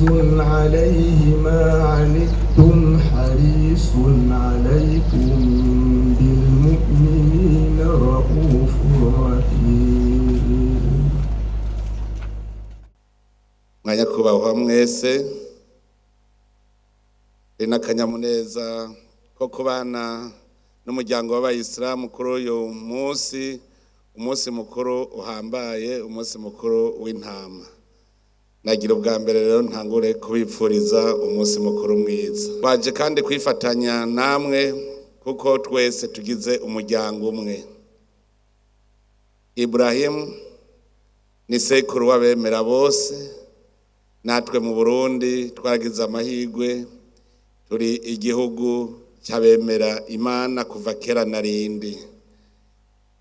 عليه ما عنتم حريص عليكم بالمؤمنين رؤوف رحيم. Mwanyakubahwa mwese, ni n'akanyamuneza ko kubana n'umuryango w'abayisilamu kuri uyu munsi, umunsi mukuru uhambaye, umunsi mukuru w'intama. Nagira ubwa mbere rero ntangure kubipfuriza umunsi mukuru mwiza. Baje kandi kwifatanya namwe kuko twese tugize umuryango umwe. Ibrahimu ni sekuru w'abemera bose. Natwe mu Burundi twaragize amahirwe, turi igihugu cy'abemera Imana kuva kera na rindi.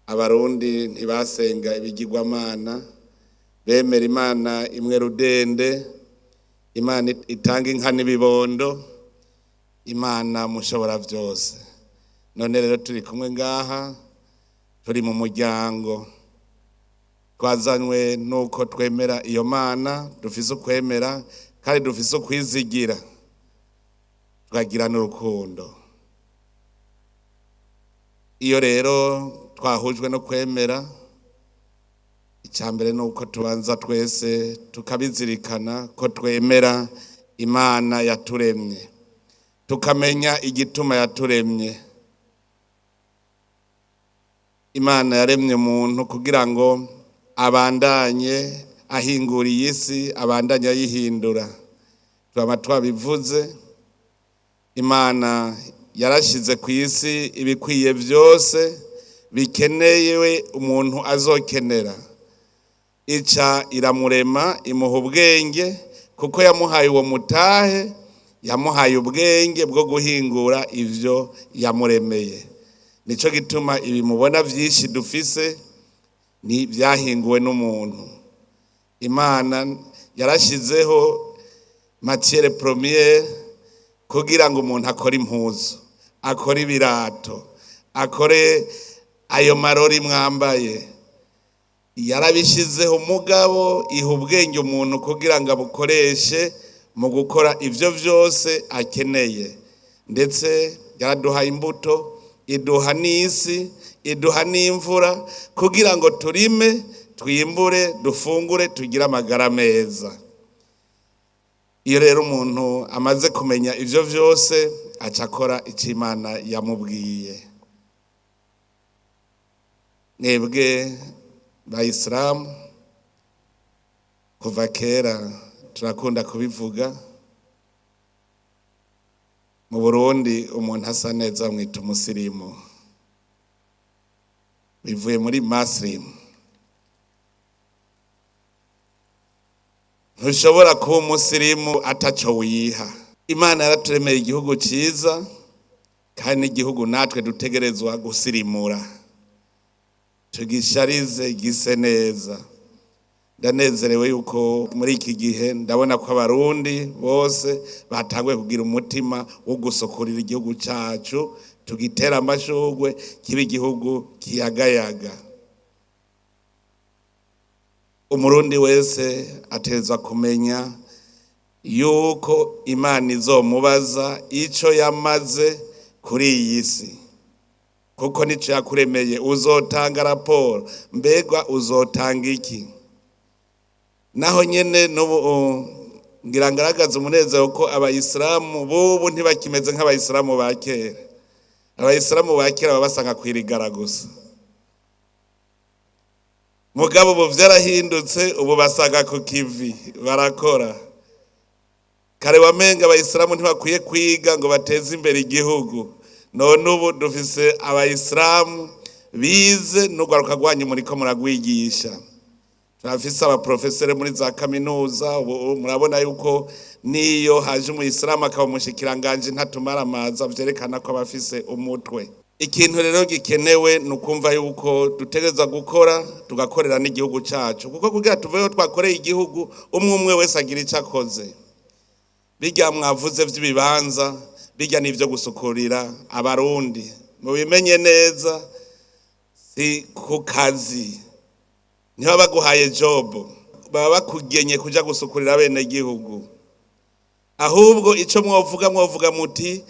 Abarundi ntibasenga ibigirwamana, bemera Imana imwe rudende, Imana itanga inka n'ibibondo, Imana mushobora byose. None rero turi kumwe ngaha, turi mu muryango, twazanywe nuko twemera iyo Mana, dufise ukwemera kandi dufise ukwizigira, tukagira n'urukundo. Iyo rero twahujwe no kwemera, icya mbere ni uko tubanza twese tukabizirikana ko twemera Imana yaturemye, tukamenya igituma yaturemye. Imana yaremye umuntu kugira ngo abandanye ahingura iyi si, abandanye ayihindura. Turaba twabivuze, Imana yarashyize ku isi ibikwiye byose bikenewe umuntu azokenera, ica iramurema, imuha ubwenge, kuko yamuhaye uwo mutahe, yamuhaye ubwenge bwo guhingura ivyo yamuremeye. Nico gituma ibi mubona vyinshi dufise ni byahinguwe n'umuntu. Imana yarashizeho matière première kugira ngo umuntu akore impuzu, akore ibirato, akore ayo marori mwambaye. Yarabishizeho, umugabo iha ubwenge umuntu kugira ngo abukoreshe mu gukora ivyo vyose akeneye. Ndetse yaraduhaye imbuto, iduha n'isi, iduha n'imvura kugira ngo turime, twimbure, dufungure, tugire amagara meza. Iyo rero umuntu amaze kumenya ivyo vyose, aca akora icyo Imana yamubwiye. Mwebwe bayisilamu, kuva kera turakunda kubivuga, mu Burundi umuntu asa neza mwita umusirimu, bivuye muri masirimu. Ntushobora kuba umusirimu ataco wiha. Imana yaraturemeye igihugu ciza, kandi n'igihugu natwe dutegerezwa gusirimura, tugisharize gise neza. Ndanezerewe yuko muri iki gihe ndabona ko Abarundi bose batanguye kugira umutima wo gusukurira igihugu cacu, tugitera amashurwe, kiba igihugu kiyagayaga. Umurundi wese ategerezwa kumenya yuko Imana izomubaza ico yamaze kuri iyi si, kuko nico yakuremeye. Uzotanga raporo, mbega uzotanga iki? Naho nyene n'ubu ngira ngaragaza umunezero ko abayisilamu bubu ntibakimeze nk'abayisilamu ba kera. Abayisilamu ba kera baba basanga kwirigara gusa, mugabo ubu vyarahindutse, ubu basaga ku kivi, barakora. Kare wamenga abayisilamu ntibakwiye kwiga ngo bateze imbere igihugu, none ubu dufise abayisilamu bize n'urwaruka rwanyu muriko muragwigisha. Turafise abaprofesere muri za kaminuza. Ubu murabona yuko niyo haje umuyisilamu akaba umushikiranganji ntatumara amaza, vyerekana ko aba afise umutwe. Ikintu rero gikenewe ni ukumva yuko dutegerezwa gukora, tugakorera n'igihugu cacu, kuko kugira tuveho twakoreye igihugu, umwe umwe wese agira ico akoze. Bijya mwavuze vy'ibibanza, bijya n'ivyo gusukurira Abarundi, mubimenye neza, si ku kazi. Niba baguhaye job, baba bakugenye kuja gusukurira bene gihugu. Ahubwo icyo mwovuga, mwovuga muti: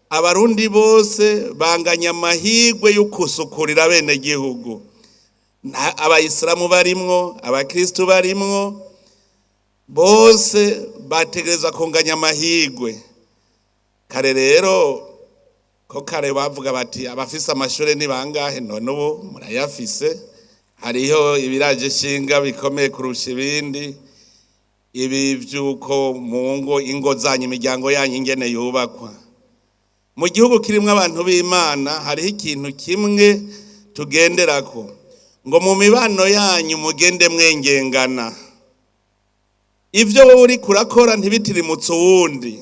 "Abarundi bose banganya amahirwe yo kusukurira bene gihugu." Abayisilamu barimwo, abakristu barimwo, bose bategereza kunganya amahirwe. Kare rero, ko kare bavuga bati: "Abafise amashure ni bangahe?" None ubu murayafise. Hariho ibiraje ishinga bikomeye kurusha ibindi, ibi vy'uko mu ngo, ingo zanyu, imiryango yanyu ingene yubakwa. Mu gihugu kirimwo abantu b'Imana, hariho ikintu kimwe tugenderako, ngo mu mibano yanyu mugende mwengengana. Ibyo wowe uriko urakora ntibitirimutse uwundi,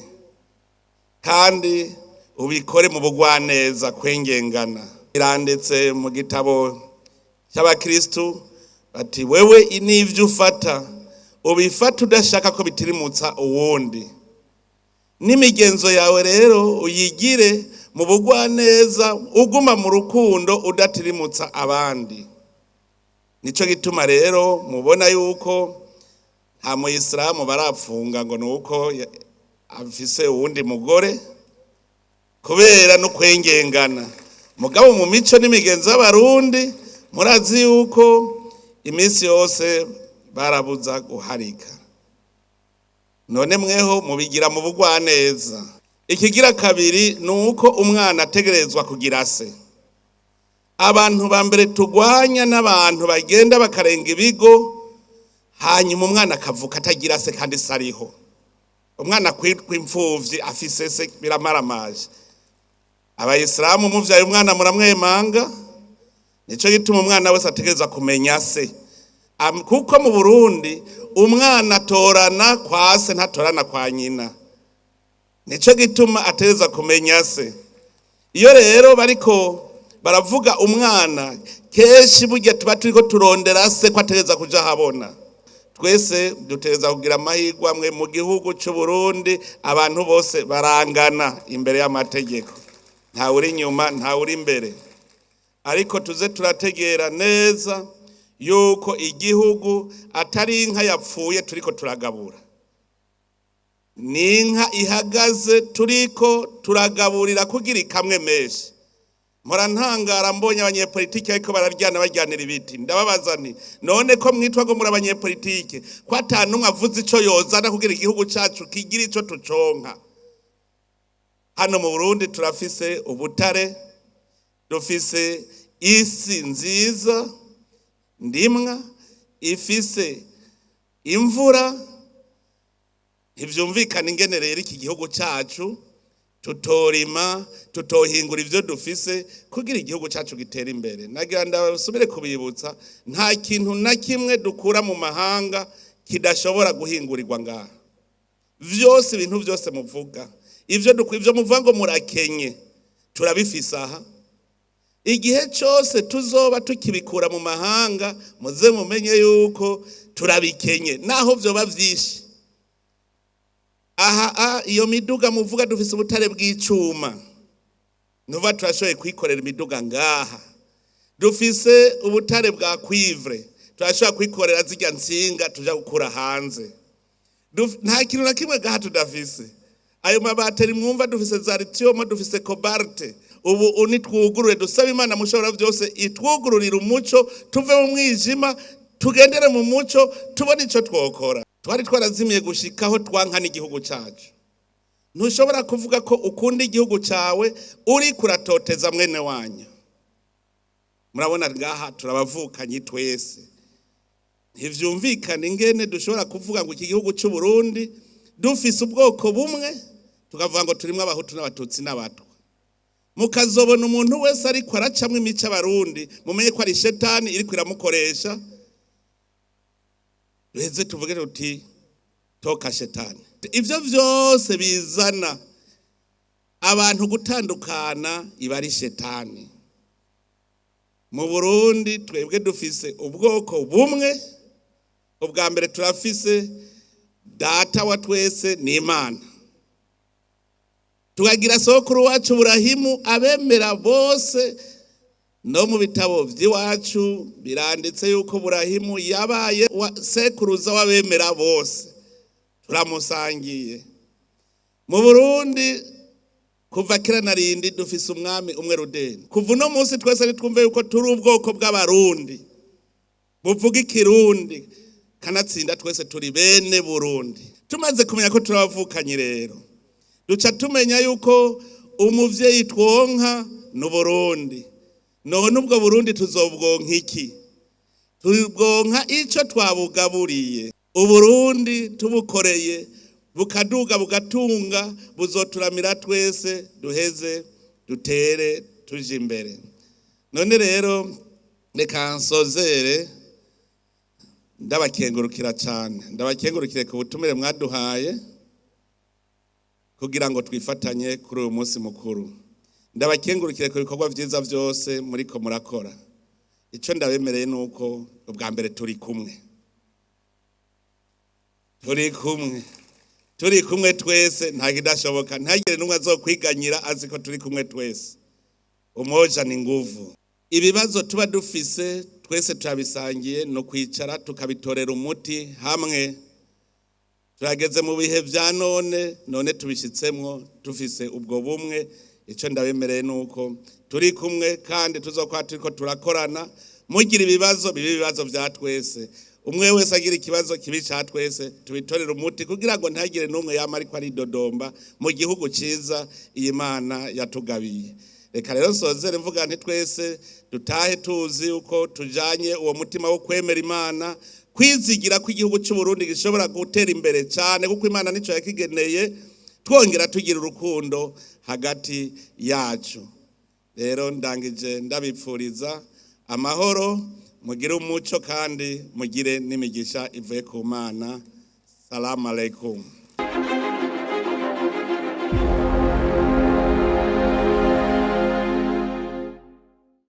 kandi ubikore mu bugwaneza. Kwengengana biranditse mu gitabo cy'abakristu, bati: "Wewe n'ibyo ufata ubifata udashaka ko bitirimutsa uwundi." N'imigenzo yawe rero uyigire mu bugwaneza, uguma mu rukundo, udatirimutsa abandi. Nico gituma rero mubona yuko nta muyisilamu barapfunga ngo ni uko afise uwundi mugore, kubera no kwengengana. Mugabo mu mico n'imigenzo y'Abarundi, murazi yuko iminsi yose barabuza guharika. None mweho mubigira mu bugwaneza. Ikigira kabiri ni uko umwana ategerezwa kugira se. Abantu ba mbere tugwanya n'abantu bagenda bakarenga ibigo, hanyuma umwana akavuka atagira se kandi se ariho. Umwana kwitwa imfuvyi afise se biramaramaje. Abayisilamu muvyaye umwana muramwemanga. Nico gituma umwana wese ategereza kumenya se. Kuko mu Burundi umwana atorana kwa se, ntatorana kwa nyina. Nico gituma ategereza kumenya se. Iyo rero bariko baravuga umwana, kenshi burya tuba turiko turondera se, ko ategereza kuja ahabona. Twese dutegereza kugira amahirwe amwe mu gihugu c'u Burundi. Abantu bose barangana imbere y'amategeko, ntawe uri inyuma, ntawe uri imbere. Ariko tuze turategera neza yuko igihugu atari inka yapfuye turiko turagabura, ni inka ihagaze turiko turagaburira kugira ikamwe menshi. Mpora ntangara mbonye abanyepolitike ariko bararyana, baryanira ibiti. Ndababaza nti: "None ko mwitwa ngo muri abanyepolitike, ko ata n'umwe avuze ico yozana kugira igihugu cacu kigira ico tuconka?" Hano mu Burundi turafise ubutare, dufise isi nziza ndimwa, ifise imvura. Ntivyumvikana ingene rero iki gihugu cacu tutorima, tutohingura ivyo dufise kugira igihugu cacu gitere imbere. Nagira ndasubire kubibutsa: nta kintu na kimwe dukura mu mahanga kidashobora guhingurirwa ngaha. Vyose, ibintu vyose muvuga, ivyo muvuga ngo murakenye, turabifise aha. Igihe cyose tuzoba tukibikura mu mahanga, muze mumenye yuko turabikenye, naho vyoba vyinshi. Aha iyo miduga muvuga, dufise ubutare bw'icuma, nuva turashoboye kwikorera imiduga ngaha. Dufise ubutare bwa cuivre, turashobora kwikorera zirya nsinga tuja gukura hanze. Nta kintu na kimwe ngaha tudafise. Ayo mabateri mwumva, dufise za lithium, dufise cobalt. Ubu nitwugurure, dusaba Imana mushobora byose itwugururira umuco, tuve mu mwijima tugendere mu muco, tubone ico twokora. Twari twarazimiye gushikaho twanka n'igihugu cacu. Ntushobora kuvuga ko ukunda igihugu cawe uri kuratoteza mwene wanyu. Murabona ngaha turabavukanyi twese. Ntivyumvikana ingene dushobora kuvuga ngo iki gihugu c'u Burundi dufise ubwoko bumwe, tukavuga ngo turimwo Abahutu n'Abatutsi n'Abatwa. Mukazobona umuntu wese ariko aracamwo imico Abarundi, mumenye ko ari shetani iriko iramukoresha. Duheze tuvuge tuti: "Toka shetani." Ivyo vyose bizana abantu gutandukana iba ari shetani. Mu Burundi twebwe dufise ubwoko bumwe. Ubwa mbere, turafise data wa twese, ni Imana. Tukagira sokuru wacu Burahimu, abemera bose. No mu bitabo vy'iwacu biranditse yuko Burahimu yabaye sekuruza w'abemera bose. Turamusangiye. Mu Burundi kuva kera na rindi dufise umwami umwe rudeni. Kuva uno munsi twese nitwumve yuko turi ubwoko bw'Abarundi buvuga Ikirundi, kanatsinda twese turi bene Burundi. Tumaze kumenya ko turabavukanyi rero, duca tumenya yuko umuvyeyi twonka ni Burundi. None ubwo Burundi tuzobwonka iki? Tubwonka ico twabugaburiye. Uburundi tubukoreye bukaduga bugatunga, buzoturamira twese, duheze dutere tuje imbere. None rero reka nsozere ndabakengurukira cyane, ndabakengurukire ku butumire mwaduhaye kugira ngo twifatanye kuri uyu munsi mukuru. Ndabakengurukire ku bikorwa vyiza vyose muriko murakora. Ico ndabemereye nuko ubwa mbere turi kumwe, turi kumwe, turi kumwe twese, nta kidashoboka. Ntagire n'umwe azokwiganyira azi ko turi kumwe twese. Umoja ni nguvu. Ibibazo tuba dufise twese turabisangiye, no kwicara tukabitorera umuti hamwe. Turageze mu bihe vya none, none tubishitsemwo dufise ubwo bumwe. Ico ndabemereye nuko turi kumwe kandi tuzokwa turiko turakorana. Mugira ibibazo bibe ibibazo vya twese, umwe wese agira ikibazo kibi ca twese, tubitorere umuti kugira ngo ntagire n'umwe yama ariko aridodomba mu gihugu ciza iyi Mana yatugabiye. Reka rero nsozere mvuga nti twese dutahe tuzi uko tujanye uwo mutima wo kwemera Imana, kwizigira ko igihugu cy'u Burundi gishobora gutera imbere cyane kuko Imana nico yakigeneye, twongera tugira urukundo hagati yacu. Rero ndangije ndabipfuriza amahoro, mugire umuco kandi mugire n'imigisha ivuye ku Mana. Salamu alaikum.